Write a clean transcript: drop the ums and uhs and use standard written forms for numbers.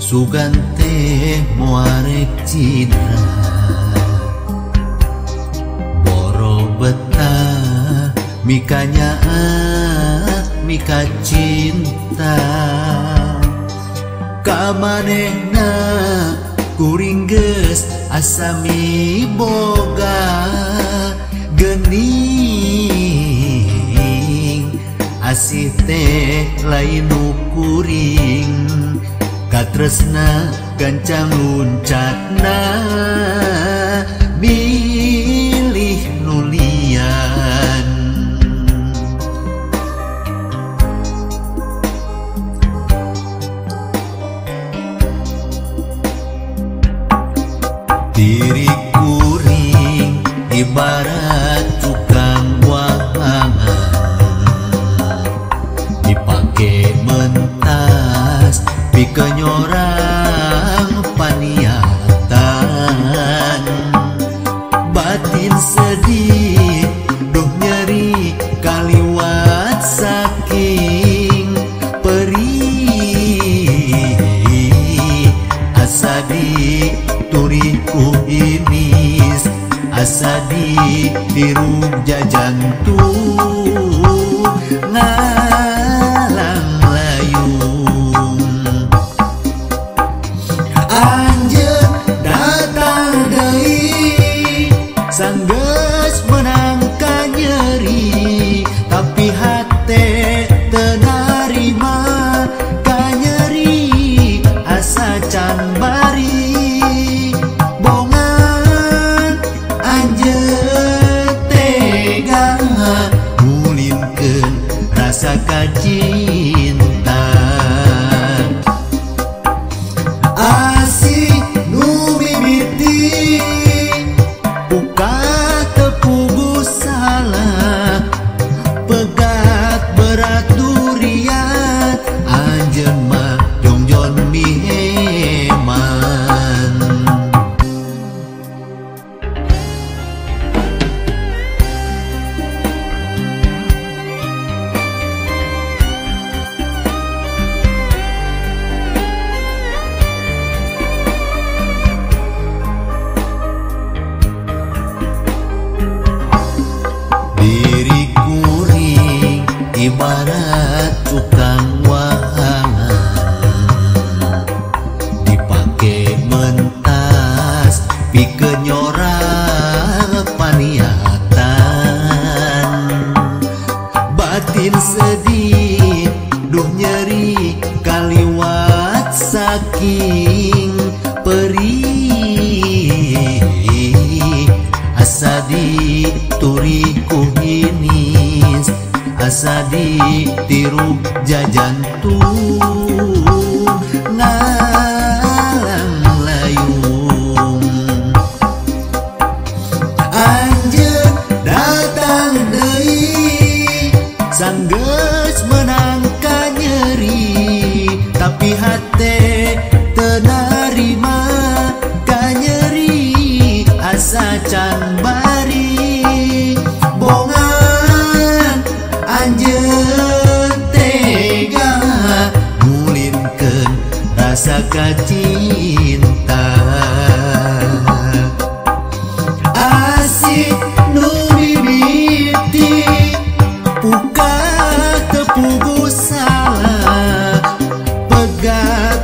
Sugan teh moarek cidra boro betah mikanya mika cinta kamanehna kuring geus asa miboga geuning asih teh lain nu kuring katresna gancang luncatna milih nulian. Diri kuring ibarat tukang buangan dipake mentas pikeun nyorang paniatan batin sedih duh nyeri kaliwat saking perih asa dituri ku inis asa ditirug jajantung ngalang layung. Anjeun datang deui sanggeus meunang ka nyeri tapi hate teu narima ka nyeri asa can bari bongan anjeun tega ngulinkeun rasa kacinta. Asih nu mimiti buka tepugu salah pegat berat durian anjeun mah jongjon miheman. Diri kuring ibarat tukang wahangan dipake mentas pikeun nyorang paniatan batin sedih duh nyeri kaliwat saking perih asa dituri ku hinis asa ditirug jajantung ngalang layung. Anjeun datang deui sanggeus meunang ka nyeri tapi hate teu narima ka nyeri asa can bari bongan anjeun tega ngulinkeun rasa kacinta. Asih nu mimiti buka tepugu salah pegat